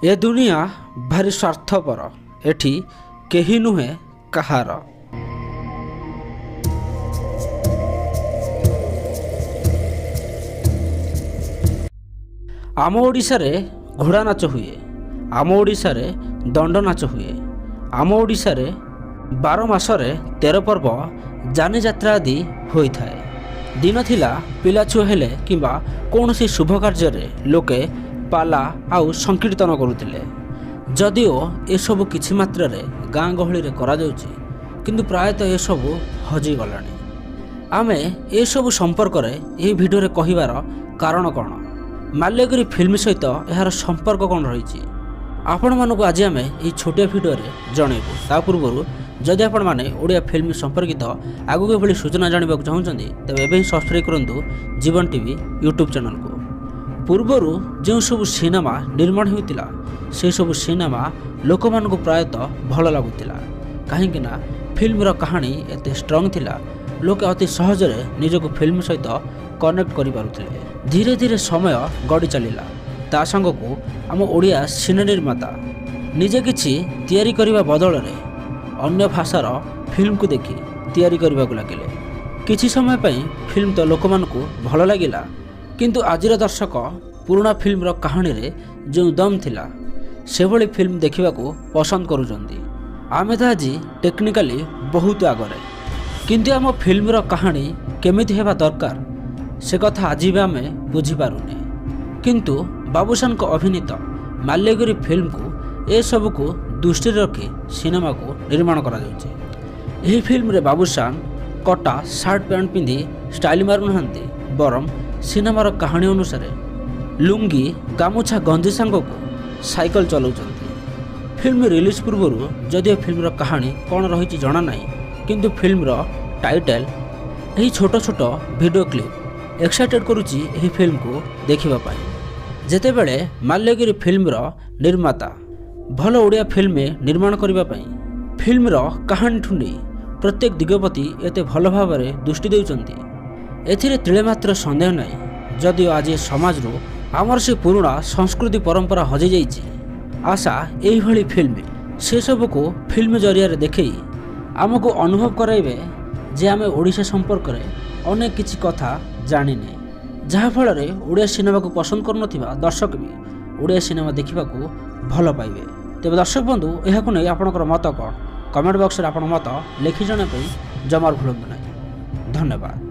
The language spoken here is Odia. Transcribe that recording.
ଏ ଦୁନିଆ ଭାରି ସ୍ୱାର୍ଥପର, ଏଠି କେହି ନୁହେଁ କାହାର। ଆମ ଓଡ଼ିଶାରେ ଘୋଡ଼ା ନାଚ ହୁଏ, ଆମ ଓଡ଼ିଶାରେ ଦଣ୍ଡ ନାଚ ହୁଏ, ଆମ ଓଡ଼ିଶାରେ 12 ମାସରେ 13 ପର୍ବ, ଯାନିଯାତ୍ରା ଆଦି ହୋଇଥାଏ। ଦିନ ଥିଲା, ପିଲାଛୁଆ ହେଲେ କିମ୍ବା କୌଣସି ଶୁଭ କାର୍ଯ୍ୟରେ ଲୋକେ ପାଲା ଆଉ ସଂକୀର୍ତ୍ତନ କରୁଥିଲେ। ଯଦିଓ ଏସବୁ କିଛି ମାତ୍ରାରେ ଗାଁ ଗହଳିରେ କରାଯାଉଛି, କିନ୍ତୁ ପ୍ରାୟତଃ ଏସବୁ ହଜିଗଲାଣି। ଆମେ ଏସବୁ ସମ୍ପର୍କରେ ଏହି ଭିଡ଼ିଓରେ କହିବାର କାରଣ କ'ଣ, ମାଲ୍ୟଗିରି ଫିଲ୍ମ ସହିତ ଏହାର ସମ୍ପର୍କ କ'ଣ ରହିଛି, ଆପଣମାନଙ୍କୁ ଆଜି ଆମେ ଏହି ଛୋଟିଆ ଭିଡ଼ିଓରେ ଜଣାଇବୁ। ତା ପୂର୍ବରୁ ଯଦି ଆପଣମାନେ ଓଡ଼ିଆ ଫିଲ୍ମ ସମ୍ପର୍କିତ ଆଗକୁ ଏଭଳି ସୂଚନା ଜାଣିବାକୁ ଚାହୁଁଛନ୍ତି, ତେବେ ଏବେ ହିଁ ସବସ୍କ୍ରାଇବ୍ କରନ୍ତୁ ଜୀବନ ଟିଭି ୟୁଟ୍ୟୁବ୍ ଚ୍ୟାନେଲକୁ। ପୂର୍ବରୁ ଯେଉଁ ସବୁ ସିନେମା ନିର୍ମାଣ ହେଉଥିଲା, ସେସବୁ ସିନେମା ଲୋକମାନଙ୍କୁ ପ୍ରାୟତଃ ଭଲ ଲାଗୁଥିଲା, କାହିଁକିନା ଫିଲ୍ମର କାହାଣୀ ଏତେ ଷ୍ଟ୍ରଙ୍ଗ ଥିଲା, ଲୋକେ ଅତି ସହଜରେ ନିଜକୁ ଫିଲ୍ମ ସହିତ କନେକ୍ଟ କରିପାରୁଥିଲେ। ଧୀରେ ଧୀରେ ସମୟ ଗଡ଼ି ଚାଲିଲା, ତା ସାଙ୍ଗକୁ ଆମ ଓଡ଼ିଆ ସିନେ ନିର୍ମାତା ନିଜେ କିଛି ତିଆରି କରିବା ବଦଳରେ ଅନ୍ୟ ଭାଷାର ଫିଲ୍ମକୁ ଦେଖି ତିଆରି କରିବାକୁ ଲାଗିଲେ। କିଛି ସମୟ ପାଇଁ ଫିଲ୍ମ ତ ଲୋକମାନଙ୍କୁ ଭଲ ଲାଗିଲା, କିନ୍ତୁ ଆଜିର ଦର୍ଶକ ପୁରୁଣା ଫିଲ୍ମର କାହାଣୀରେ ଯେଉଁ ଦମ୍ ଥିଲା, ସେଭଳି ଫିଲ୍ମ ଦେଖିବାକୁ ପସନ୍ଦ କରୁଛନ୍ତି। ଆମେ ତ ଆଜି ଟେକ୍ନିକାଲି ବହୁତ ଆଗରେ, କିନ୍ତୁ ଆମ ଫିଲ୍ମର କାହାଣୀ କେମିତି ହେବା ଦରକାର, ସେ କଥା ଆଜି ବି ଆମେ ବୁଝିପାରୁନେ। କିନ୍ତୁ ବାବୁସାନଙ୍କ ଅଭିନୀତ ମାଲ୍ୟଗିରି ଫିଲ୍ମକୁ ଏସବୁକୁ ଦୃଷ୍ଟିରେ ରଖି ସିନେମାକୁ ନିର୍ମାଣ କରାଯାଉଛି। ଏହି ଫିଲ୍ମରେ ବାବୁସାନ କଟା ସାର୍ଟ ପ୍ୟାଣ୍ଟ ପିନ୍ଧି ଷ୍ଟାଇଲ୍ ମାରୁନାହାନ୍ତି, ବରଂ ସିନେମାର କାହାଣୀ ଅନୁସାରେ ଲୁଙ୍ଗି, ଗାମୁଛା, ଗଞ୍ଜି ସାଙ୍ଗକୁ ସାଇକେଲ ଚଲାଉଛନ୍ତି। ଫିଲ୍ମ ରିଲିଜ୍ ପୂର୍ବରୁ ଯଦିଓ ଫିଲ୍ମର କାହାଣୀ କ'ଣ ରହିଛି ଜଣା ନାହିଁ, କିନ୍ତୁ ଫିଲ୍ମର ଟାଇଟେଲ୍, ଏହି ଛୋଟ ଛୋଟ ଭିଡ଼ିଓ କ୍ଲିପ୍ ଏକ୍ସାଇଟେଡ୍ କରୁଛି ଏହି ଫିଲ୍ମକୁ ଦେଖିବା ପାଇଁ। ଯେତେବେଳେ ମାଲ୍ୟଗିରି ଫିଲ୍ମର ନିର୍ମାତା ଭଲ ଓଡ଼ିଆ ଫିଲ୍ମ ନିର୍ମାଣ କରିବା ପାଇଁ ଫିଲ୍ମର କାହାଣୀଠୁ ନେଇ ପ୍ରତ୍ୟେକ ଦିଗ ପ୍ରତି ଏତେ ଭଲ ଭାବରେ ଦୃଷ୍ଟି ଦେଉଛନ୍ତି, ଏଥିରେ ତିଳେ ମାତ୍ର ସନ୍ଦେହ ନାହିଁ। ଯଦିଓ ଆଜି ସମାଜରୁ ଆମର ସେ ପୁରୁଣା ସଂସ୍କୃତି ପରମ୍ପରା ହଜିଯାଇଛି, ଆଶା ଏଇଭଳି ଫିଲ୍ମ ସେସବୁକୁ ଫିଲ୍ମ ଜରିଆରେ ଦେଖେଇ ଆମକୁ ଅନୁଭବ କରାଇବେ ଯେ ଆମେ ଓଡ଼ିଶା ସମ୍ପର୍କରେ ଅନେକ କିଛି କଥା ଜାଣିନେ, ଯାହାଫଳରେ ଓଡ଼ିଆ ସିନେମାକୁ ପସନ୍ଦ କରୁନଥିବା ଦର୍ଶକ ବି ଓଡ଼ିଆ ସିନେମା ଦେଖିବାକୁ ଭଲ ପାଇବେ। ତେବେ ଦର୍ଶକ ବନ୍ଧୁ, ଏହାକୁ ନେଇ ଆପଣଙ୍କର ମତ କ'ଣ? କମେଣ୍ଟ ବକ୍ସରେ ଆପଣଙ୍କ ମତ ଲେଖି ଜଣାଇବା ପାଇଁ ଜମାରୁ ଭୁଲନ୍ତୁ ନାହିଁ। ଧନ୍ୟବାଦ।